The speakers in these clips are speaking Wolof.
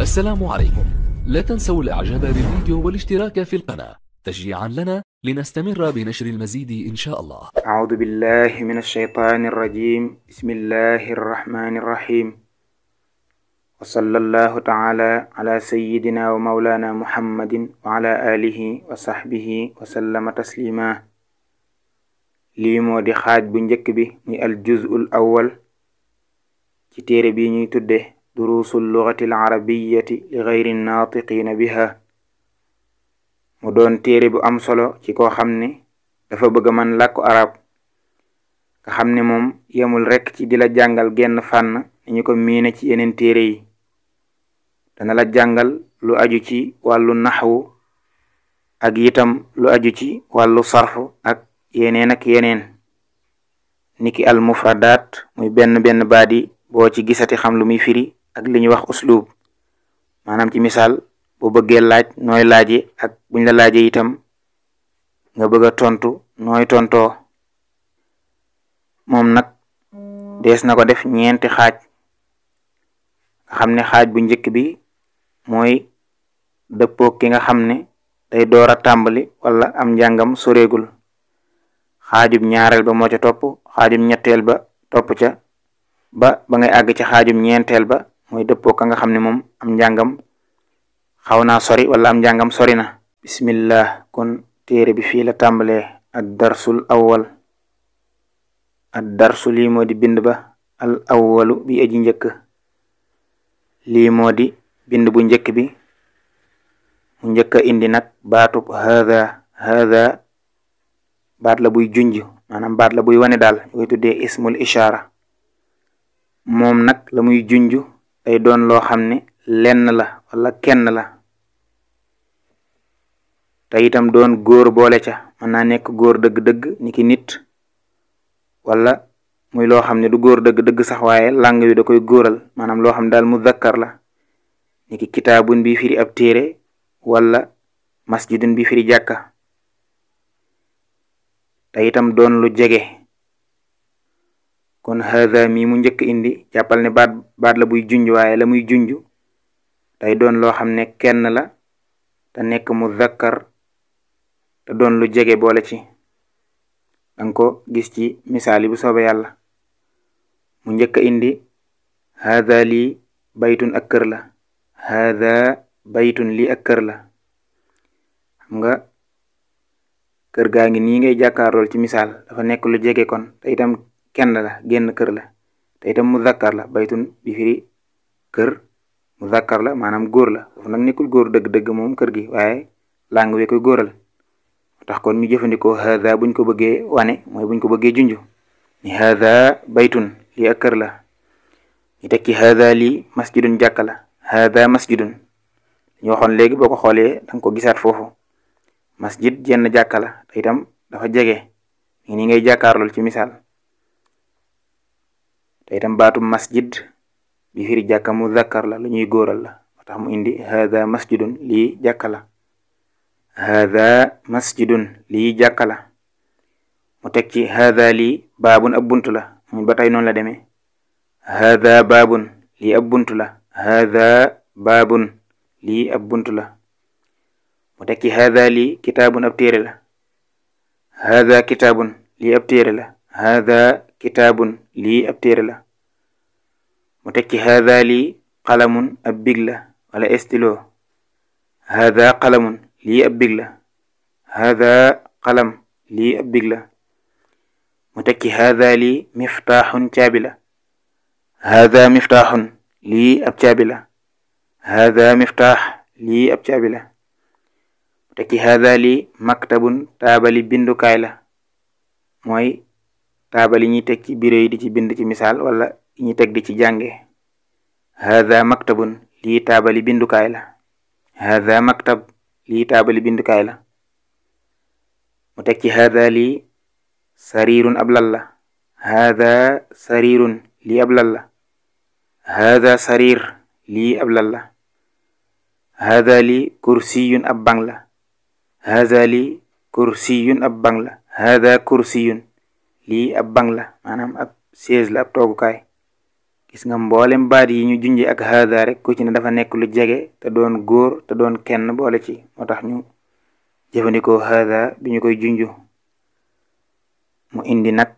السلام عليكم. لا تنسوا الإعجاب بالفيديو والاشتراك في القناة تشجيعا لنا لنستمر بنشر المزيد إن شاء الله. أعوذ بالله من الشيطان الرجيم. بسم الله الرحمن الرحيم. وصلى الله تعالى على سيدنا ومولانا محمد وعلى آله وصحبه وسلم تسليما. lii moo di xaaj bu njëkk bi muy al juz'ul awwal ci téere bi ñuy tudde durusul lughati al arabiyyati li ghayri naatiqiina biha. mu doon téere bu am solo ci koo xam ne dafa bëgg man làkku arab nga xam ne moom yemul rekk ci di la jàngal genn fànn ni ñu ko miine ci yeneen téere yi. dana la jàngal lu aju ci wàllu naxwu ak itam lu aju ci wàllu sarfu ak yeneen niki al mufradaat muy benn baat yi boo ci gisati xam lu muy firi ak li ñuy wax uslub, maanaam ci misaal boo bëggee laaj nooy laaje ak buñ la laaje itam nga bëgg a tontu nooy tontoo. moom nag dees na ko def ñeenti xaaj nga xam ne xaaj bu njëkk bi mooy dëppoo ki nga xam ne day door a tàmbali wala am njàngam soreegul. xaajub ñaareel ba moo ca topp, xaajub ñetteel ba topp ca ba ngay àgg ci xaajub ñeenteel ba mooy dëppoo ka nga xam ne moom am njàngam xaw naa sori wala am njàngam sori na. bismillah, kon téere bi fii la tàmbalee. ad darsul awwal. ad darsu lii moo di bind ba, al awwalu bi aji njëkk. lii moo di bind bu njëkk bi. mu njëkk a indi nag baatub haada baat la buy junj, maanaam baat la buy wane daal ñu koy tuddee ismul ishaara. moom nag la muy junj day doon loo xam ne lenn la wala kenn la, te itam doon góor boole ca. mën naa nekk góor dëgg-dëgg niki nit, wala muy loo xam ne du góor dëgg-dëgg sax waaye làng wi da koy góoral, maanaam loo xam daal muzakkar la niki kitaabun bi firi ab téere wala masjidun bi firi jàkka. te itam doon lu jege. kon haada mi mu njëkk indi jàppal ne baat la buy junj, waaye la muy junj day doon loo xam ne kenn la te nekk muzakkar te doon lu jege boole ci. danga ko gis ci misaal yi bu soobee yàlla. mu njëkk indi haada lii baytun ak kër la. haada baytun lii ak kër la. xam nga kër gaa ngi nii ngay jàkkaarlool ci misaal dafa nekk lu jege kon, te itam kenn la, génn kër la, te itam muzakkar la. baytun bi firi kër muzakkar la, maanaam góor la. foofu nag nekkul góor dëgg-dëgg moom kër gi, waaye làng wi koy góoral. tax kon ñu jëfandikoo haada buñ ko bëggee wane, mooy buñ ko bëggee junj ni haada baytun lii ak kër la. ñu teg ci haada lii masjidun jàkka la. haada masjidun ñu waxoon léegi, boo ko xoolee danga ko gisaat foofu. masjid jenn jàkka la, te itam dafa jege ni ngay jàkkaarlool ci misaal. te itam baatu masjid bi firi jàkka muzakkar la, lu ñuy góoral la. moo tax mu indi haada masjidun lii jàkka la. haada masjidun lii jàkka la. mu teg ci haada lii baabun ab bunt la. ba tey noonu la demee. haada baabun lii ab bunt la. haada baabun lii ab bunt la. mu teg ci haada lii kitaabun ab téere la. haada kitaabun lii ab téere la. haada kitaabun lii ab téere la. mu teg ci haada lii qalamun ab big la wala estilo. haada qalamun lii ab big la. haada qalam lii ab big la. mu teg ci haada lii miftaaxun caabi la. haada miftaaxun lii ab caabi la. haada miftaax lii ab caabi la. te ci haada lii maktabun taabali bindukaay la, mooy taabali ñuy teg ci bureau yi di ci bind ci misaal, wala ñi teg di ci jànge. haada maktabun lii taabali bindukaay la. haada maktab lii taabali bindukaay la. mu teg ci haada lii sariirun ab lal la. haada sariirun lii ab lal la. haada sariir lii ab lal la. haada lii kursiyun ab bang la. haada lii kursiyun ab bang la. haada kursiyun lii ab bang la, maanaam ab chaise la, ab toogukaay. gis nga mboolem baat yi ñu junje ak hada rek ku ci ne dafa nekk lu jege te doon góor te doon kenn boole ci moo tax ñu jëfandikoo hada bi ñu koy junju mu indi nag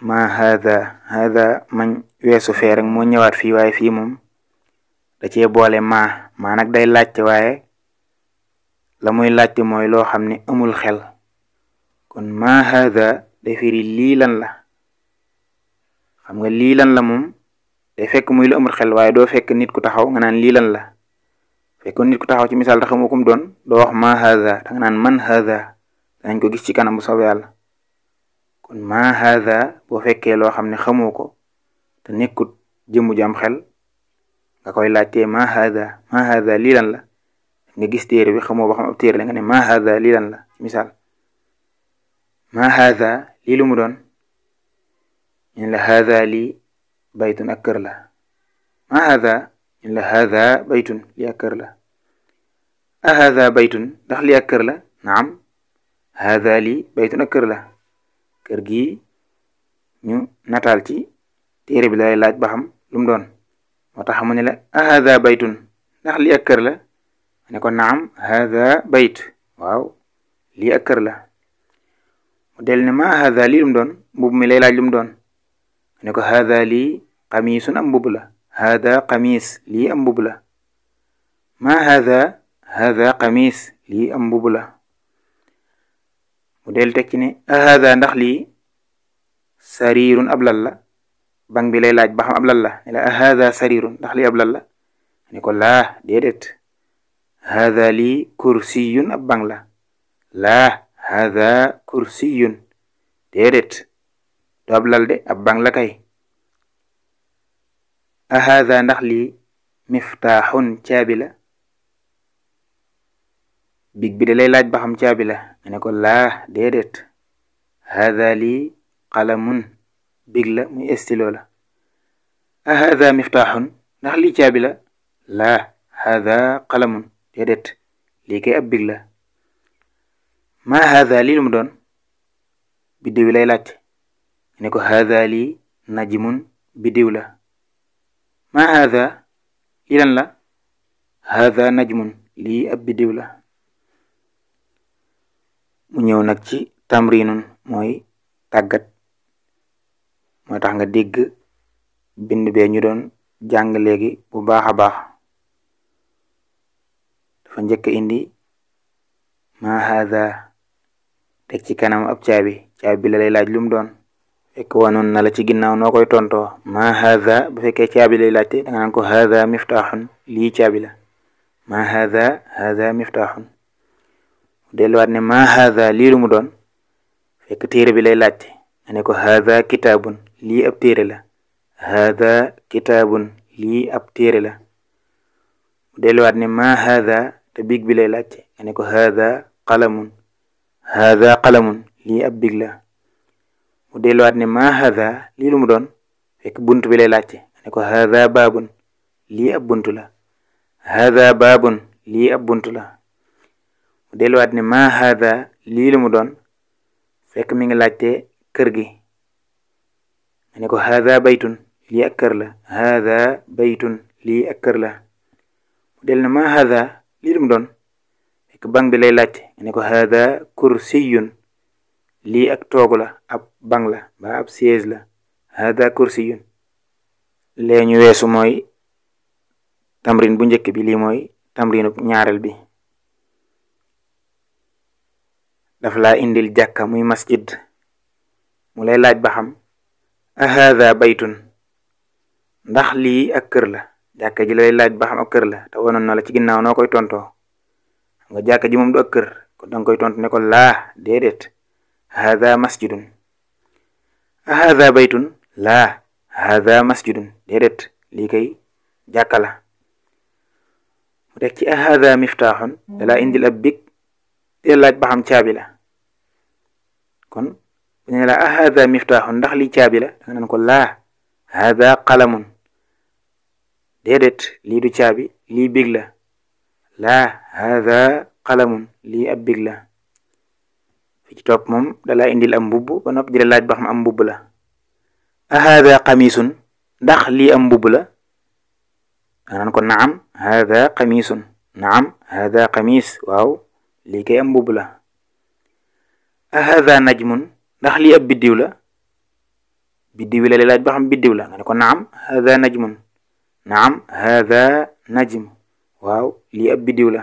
ma hada mañ weesu fee rek moo ñëwaat fii waaye fii moom da cee boole maa nag day laajte waaye la muy laajte mooy loo xam ne amul xel kon ma hada day firi lii lan la xam nga lii lan la moom day fekk muy lu amul xel waaye doo fekk nit ku taxaw nga naan lii lan la fekkoon nit ku taxaw ci misaal te xamoo kum doon doo wax ma hada danga naan man hada danañ ko gis ci kanam bu soobee yàlla kon ma hada boo fekkee loo xam ne xamoo ko te nekkut jëmu ju am xel nga koy laajtee ma hada lii lan la nga gis téere bi xamoo ba xam ab téere la nga ne ma hada lii lan la ci misaal ma hada lii lu mu doon ñu la hada lii baytun ak kër la ma hada ñu la hada baytun lii ak kër la a hada baytun ndax lii ak kër la naam hada lii baytun ak kër la kër gi ñu nataal ci téere bi lay laaj ba xam lu mu doon moo tax mu ne la a hada baytun ndax lii ak kër la ne ko naam hada bayt waaw lii ak kër la mu del ne ma hada lii lu mu doon mbubb mi lay laaj lu mu doon ne ko hada lii qamisun am mbubb la hada qamis lii am mbubb la ma hada qamis lii am mbubb la mu del teg ci ne hada ndax lii sarirun ab lal la bang bi lay laaj ba xam ab lal la ne la hada sarirun ndax lii ab lal la ne ko laa déedéet hada lii kursiyun ab bang la laa hada kursiyun déedéet du ab lal de ab bang la kay a hada ndax lii miftaaxun caabi la big bi da lay laaj ba xam caabi la nga ne ko laa déedéet hada lii qalamun big la muy estilo la a hada miftaaxun ndax lii caabi la laa hada qalamun déedéet lii kay ab big la ma hada lii lu mu doon biddiw lay laaj nga ne ko hada lii najmun biddiw la ma hada lii lan la hada najmun lii ab biddiw la mu ñëw nag ci tamrinun mooy tàggat moo tax nga dégg bind bee ñu doon jàng léegi bu baax a baax dafa njëkk indi ma hada teg ci kanam ab caabi bi la lay laaj lu mu doon fekk wanoon na la ci ginnaaw noo koy tontoo ma hada bu fekkee caabi lay laajte danga naan ko hada miftaaxun lii caabi la ma hada miftaaxun delluwaat ne ma hada lii lu mu doon fekk téere bi lay laajte nga ne ko hada kitaabun lii ab téere la hada kitaabun lii ab téere la delluwaat ne ma hada te big bi lay laajte nga ne ko hada qalamun lii ab big la mu delluwaat ne ma hada lii lu mu doon fekk bunt bi lay laajte nga ne ko hada baabun lii ab bunt la hada baabun lii ab bunt la mu delluwaat ne ma hada lii lu mu doon fekk mi ngi laajte kër gi nga ne ko hada baytun lii ak kër la hada baytun lii ak kër la mu del ne ma hada lii lu mu doon fekk bang bi lay laajte nga ne ko hada kursiyun lii ak toogu la ab bang la ba ab siège la hada kursiyun lee ñu weesu mooy tamrin bu njëkk bi lii mooy tamrinu ñaareel bi daf laa indil jàkka muy masjid mu lay laaj ba xam a hada baytun ndax lii ak kër la jàkka ji lay laaj ba xam ak kër la te wanoon na la ci ginnaaw noo koy tontoo xam nga jàkka ji moom du ak kër kon danga koy tontu ne ko laa déedéet hada masjidun a hada baytun laa hada masjidun déedéet lii kay jàkka la mu teg ci a hada miftaaxun dalaa indil ab big di laaj ba xam caabi la kon bu ne la a hada miftaaxun ndax lii caabi la danga naan ko laa hada qalamun déedéet lii du caabi lii big la laa hada qalamun lii ab big la fi ci topp moom dalaa indil am mbubb ba nopp di la laaj ba xam am mbubb la a hada qamisun ndax lii am mbubb la nga naan ko naam hada qamisun naam hada qamis waaw lii kay am mbubb la a hada najmun ndax lii ab biddiw la biddiw la li laaj ba xam biddiw la nga ne ko naam hada najmun naam hada najm waaw lii ab biddiw la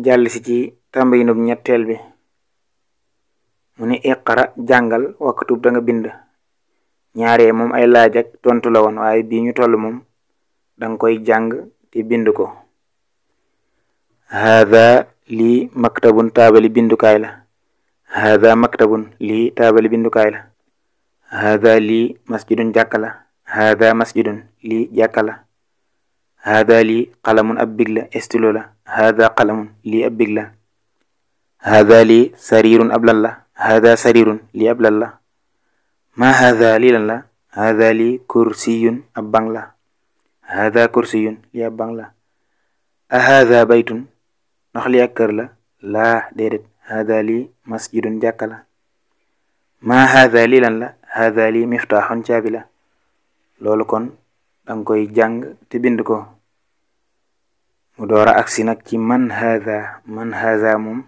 jàll si ci tàmbayinub ñetteel bi mu ne iqra jàngal waktub da nga bind ñaaree moom ay laaj ak tontu la woon waaye bii ñu toll moom danga koy jàng te bind ko hada lii maktabun taabali bindukaay la hada maktabun lii taabali bindukaay la hada lii masjidun jàkka la hada masjidun lii jàkka la hada lii qalamun ab big la estilo la hada qalamun lii ab big la hada lii sarirun ab lal la hada sarirun lii ab lal la ma hada lii lan la hada lii kursiyun ab bang la hada kursiyun lii ab bang la a hada baytun ndax lii ak kër la laa déedéet hada lii masjidun jàkka la ma hada lii lan la hada lii miftaaxun caabi la loolu kon danga koy jàng te bind ko mu doora agsi nag ci man hada moom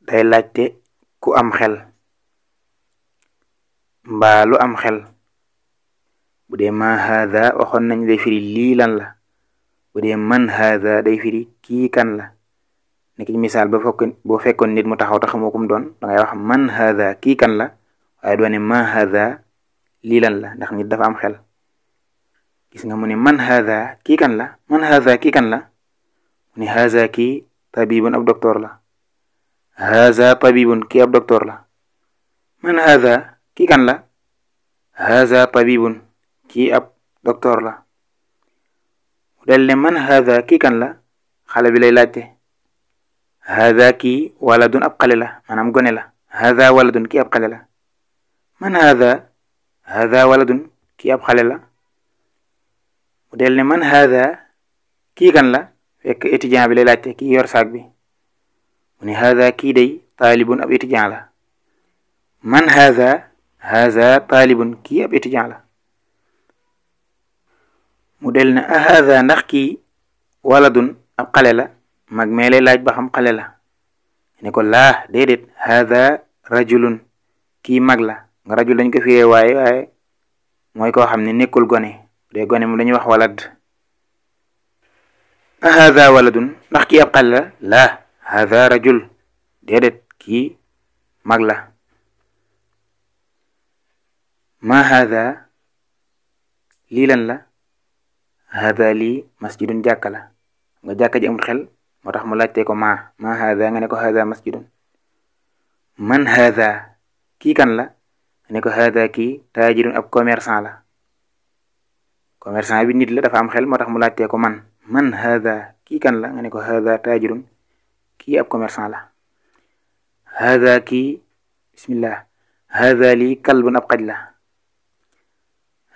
day laajte ku am xel mbaa lu am xel bu dee ma hada waxoon nañ day firi lii lan la bu dee man hada day firi kii kan la nekk ci misaal boo fekkoon nit mu taxaw te xamoo kum doon dangay wax man hada kii kan la waaye doone ma hada lii lan la ndax nit dafa am xel gis nga mu ne man hada kii kan la man hada kii kan la mu ne haza kii tabibun ab docteur la haza tabibun kii ab docteur la man hada kii kan la haza tabibun kii ab docteur la mu del ne man hada kii kan la xale bi lay laajte hada kii waladun ab xale la maanaam gone la hada waladun kii ab xale la man hada waladun kii ab xale la mu del ne man hada kii kan la fekk étudiant bi lay laajte kii yor saag bi mu ne hada kii day taalibun ab étudiant la man hada taalibun kii ab étudiant la mu del ne a hada ndax kii waladun ab xale la mag mee lay laaj ba xam xale la ne ko laa déedéet hada rajulun kii mag la nga rajul dañ ko firee waaye mooy koo xam ne nekkul gone dee gone mu dañuy wax walad a hada waladun ndax kii ab xale la laa hada rajul déedéet kii mag la ma hada lii lan la hada lii masjidun jàkka la nga jàkka ji amul xel moo tax mu laajtee ko ma hada nga ne ko hada masjidun man hada kii kan la nga ne ko hada kii taajirun ab commerçant la commerçant bi nit la dafa am xel moo tax mu laajtee ko man hada kii kan la nga ne ko hada taajirun kii ab commerçant la hada kii bismillah hada lii kalbun ab xaj la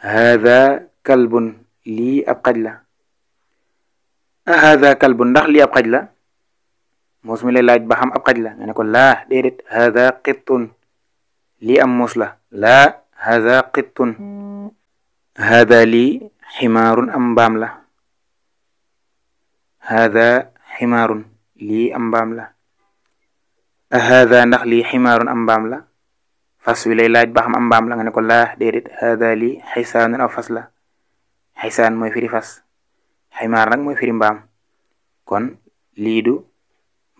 hada kalbun lii ab xaj la a hada kalbun ndax lii ab xaj la muus mi lay laaj ba xam ab xaj la nga ne ko laa déedéet hada qittun lii am muus la laa hada qittun hada lii ximaarun am mbaam la hada ximaarun lii am mbaam la a hada ndax lii ximaarun am mbaam la fas wi lay laaj ba xam am mbaam la nga ne ko laa déedéet hada lii xisaanun aw fas la xisaan mooy firi fas ximaar nag mooy firi mbaam kon lii du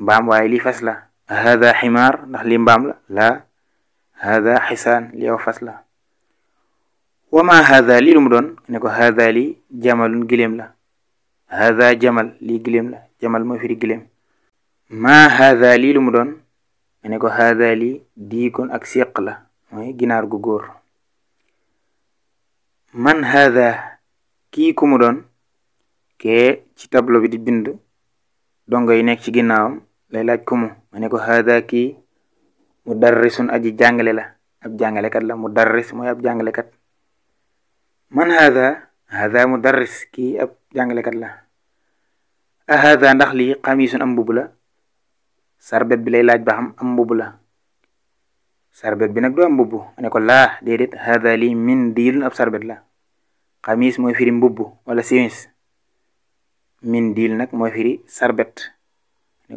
mbaam waaye lii fas la hada ximaar ndax lii mbaam la laa hada xisaan lii aw fas la wa ma hada lii lu mu doon ne ko hada lii jamalun giléem la hada jamal lii giléem la jamal mooy firi giléem ma hada lii lu mu doon ne ko hada lii diikon ak séq la mooy ginaar gu góor man hada kii ku mu doon kee ci tableau bi di bind dongo yi nekk ci ginnaawam lay laaj ku mu ma ne ko hada kii mudarrisun aji jàngale la ab jàngalekat la mudarris mooy ab jàngalekat man hada mudarris kii ab jàngalekat la a hada ndax lii xamisun am mbubb la sarbet bi lay laaj ba xam am mbubb la sarbet bi nag du am mbubb ma ne ko laa déedéet hada lii mindilun ab sarbet la. xamis mooy firi mbubb wala simis, mindil nag mooy firi sarbet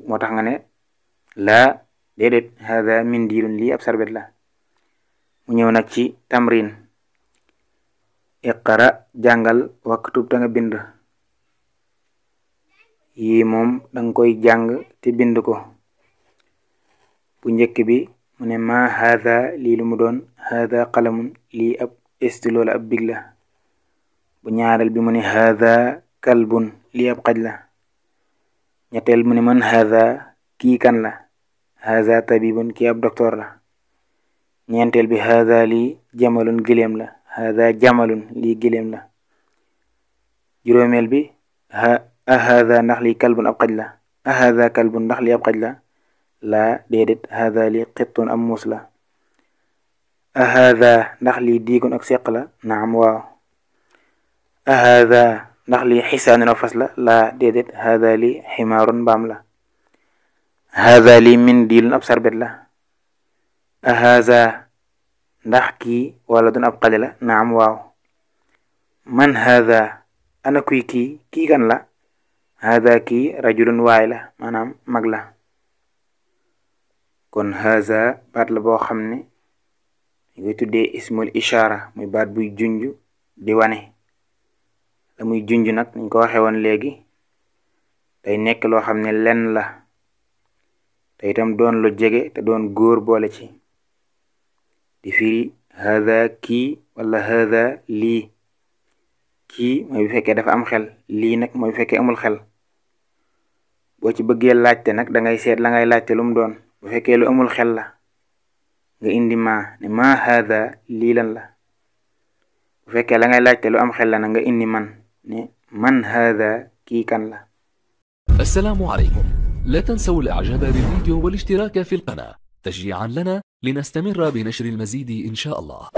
moo tax nga ne laa déedéet hada mindilun lii ab sarbet la. mu ñëw nag ci tamrin iqra jàngal waktub ta nga bind. yii moom danga koy jàng te bind ko. bu njëkk bi mu ne ma hada lii lu mu doon, hada qalamun lii ab stylo la ab big la. bu ñaareel bi mu ne hada kalbun lii ab xaj la. ñetteel mu ne man hada kii kan la, hada tabibun kii ab docteur la. ñeenteel bi hada lii jamalun gileem la, hada jamalun lii gileem la. juróomeel bi hada ndax lii kalbun ab xaj la, hada kalbun ndax lii ab xaj la, laa déedéet hada lii xittun am muus la. hada ndax lii diigun ak seq la, naam waaw. hada ndax lii xisaanun ak fas la, laa déedéet hada lii ximaarun mbaam la. hada lii mindilun ab sarbet la. hada ndax kii wala dun ab xale la, naam waaw. man hada ana kuy kii kan la, hada kii rajulun waay la maanaam mag la. kon haza baat la boo xam ne ñu koy tuddee ismul ishara muy baat buy junj di wane. la muy junj nag niñ ko waxee woon léegi day nekk loo xam ne lenn la te itam doon lu jege te doon góor boole ci di firi haza kii wala haza lii. kii mooy bu fekkee dafa am xel, lii nag mooy bu fekkee amul xel. boo ci bëggee laajte nag dangay seet la ngay laajte lu mu doon. bu fekkee lu amul xel la nga indi ma ne ma hada lii lan la. bu fekkee la ngay laajte lu am xel la na nga indi man ne man hada kii kan la. السلام عليكم. لا تنسوا الإعجاب بالفيديو والاشتراك في القناة تشجيعا لنا لنستمر بنشر المزيد إن شاء الله.